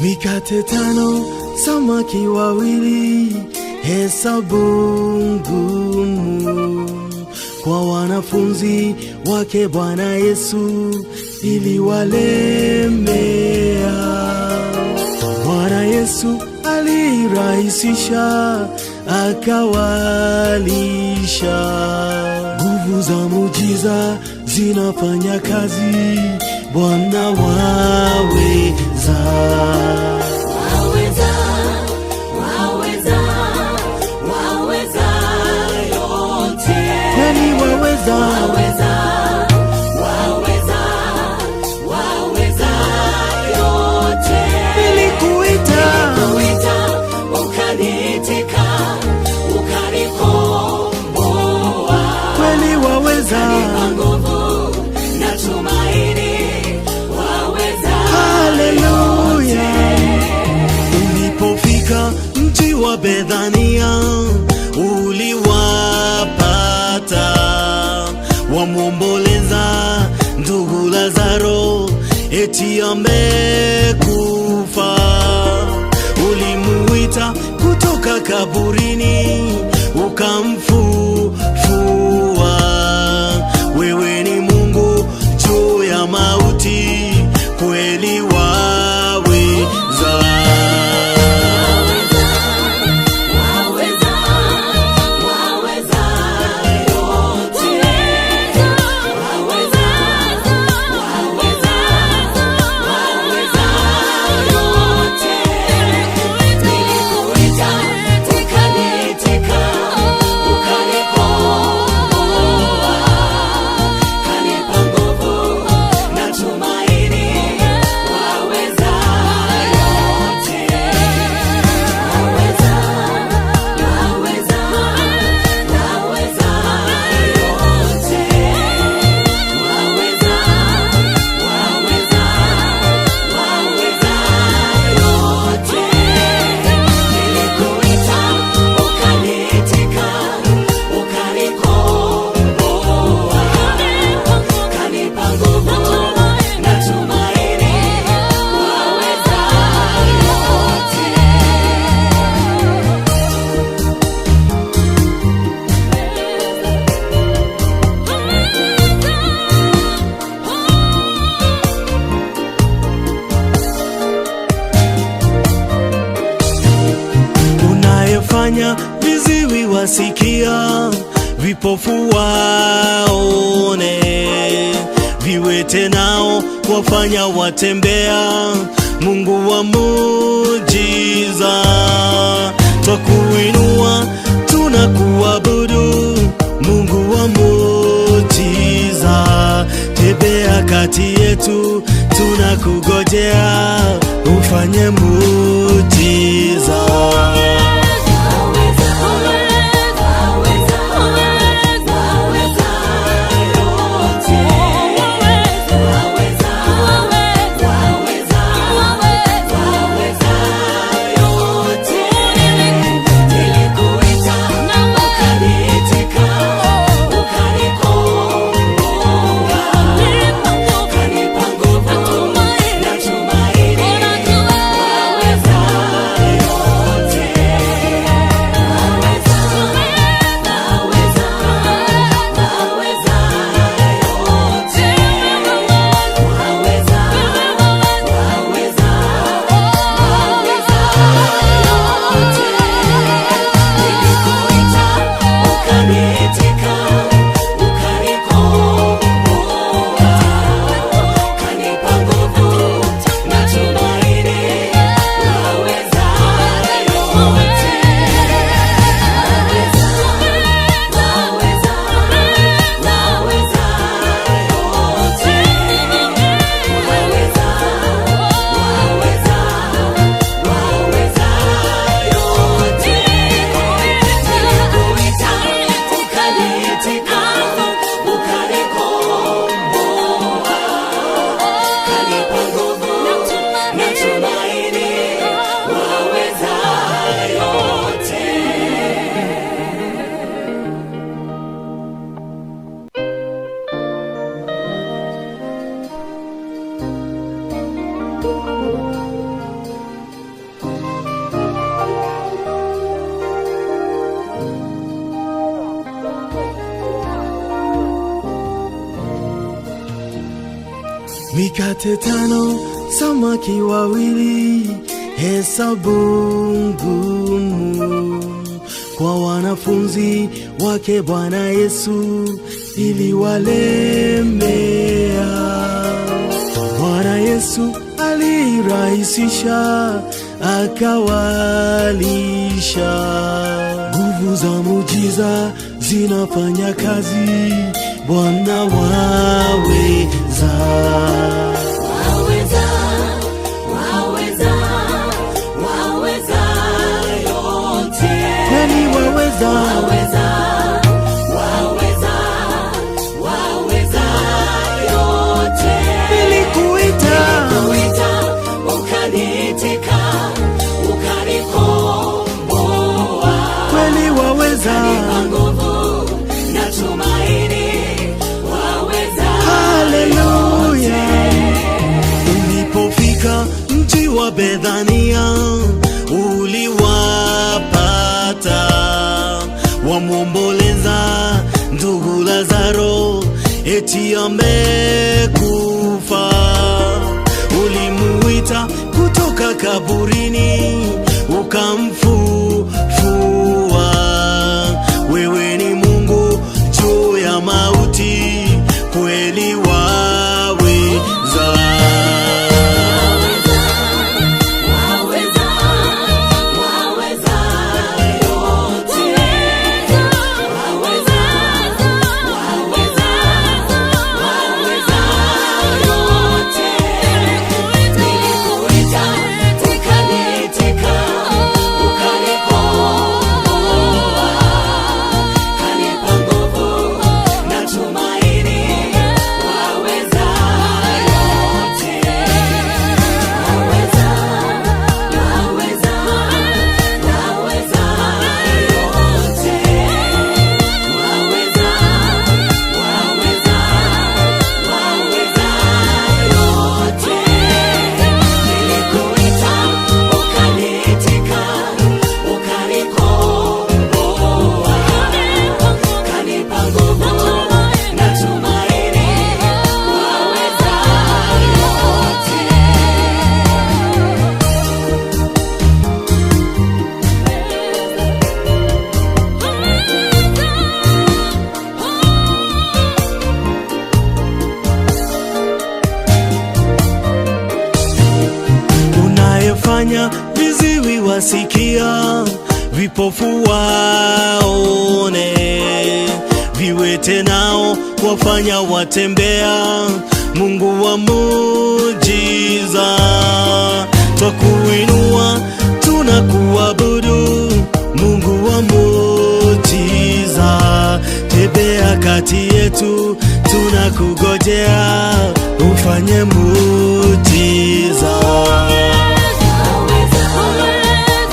Mikate tano, samaki wawili, hesabu ngumu kwa wanafunzi wake Bwana Yesu iliwalemea. Bwana Yesu alirahisisha, akawalisha. Nguvu za muujiza zinafanya kazi, Bwana waweza. Waweza, waweza, waweza yote. Kweli waweza, Waweza, waweza, waweza yote. Nilikuita, Nilikuita, ukaniitika, ukanikomboa. Kweli waweza, Ukanipa nguvu na tumaini, waweza. Haleluya. Ulipofika mji wa Bethania, uliwapata wamwomboleza ndugu Lazaro, eti amekufa. Ulimuita kutoka kaburini, ukamfufua. Wewe ni Mungu juu ya mauti, kweli waweza. Waweza, waweza yote. Waweza, waweza, waweza yote. Nilikuita, ukaniitika, ukanikomboa. Kanipa nguvu na tumaini, waweza yote. Waweza, waweza, waweza yote. Waweza, waweza, waweza yote. Nilikuita, ukaniitika, ukanikomboa. Kanipa nguvu na tumaini, waweza yote. Unayefanya viziwi wasikia, vipofu waone, viwete nao wafanya watembea, Mungu wa muujiza, twakuinua, tunakuabudu, Mungu wa muujiza, tembea kati yetu, tunakugojea ufanye muujiza. Waweza, waweza, waweza yote. Waweza, waweza, waweza yote. Nilikuita, ukaniitika, ukanikomboa. Ukanipa nguvu na tumaini, waweza yote. Mikate tano, samaki wawili, hesabu ngumu kwa wanafunzi wake Bwana Yesu iliwalemea. Bwana Yesu alirahisisha, akawalisha. Nguvu za muujiza zinafanya kazi, Bwana waweza. Waweza, waweza, waweza yote. Kweli waweza, Waweza, waweza, waweza yote. Nilikuita, Nilikuita, ukaniitika, ukanikomboa. Kweli waweza, Ukanipa nguvu na tumaini, waweza. Haleluya. Ulipofika mji wa Bethania, uliwapata wamwomboleza ndugu Lazaro, eti amekufa. Ulimuita kutoka kaburini, ukamfufua. Wewe ni Mungu juu ya mauti, kweli waweza. Waweza, waweza yote. Waweza, waweza, waweza yote. Nilikuita, ukaniitika, ukanikomboa. Kanipa nguvu na tumaini, waweza yote. Waweza, waweza, waweza yote. Waweza, waweza, waweza yote. Nilikuita, ukaniitika, ukanikomboa. Kanipa nguvu na tumaini, waweza yote. Unayefanya viziwi wasikia, vipofu waone, viwete nao wafanya watembea, Mungu wa muujiza, twakuinua tunakuabudu, Mungu wa muujiza, tembea kati yetu, tunakugojea ufanye muujiza.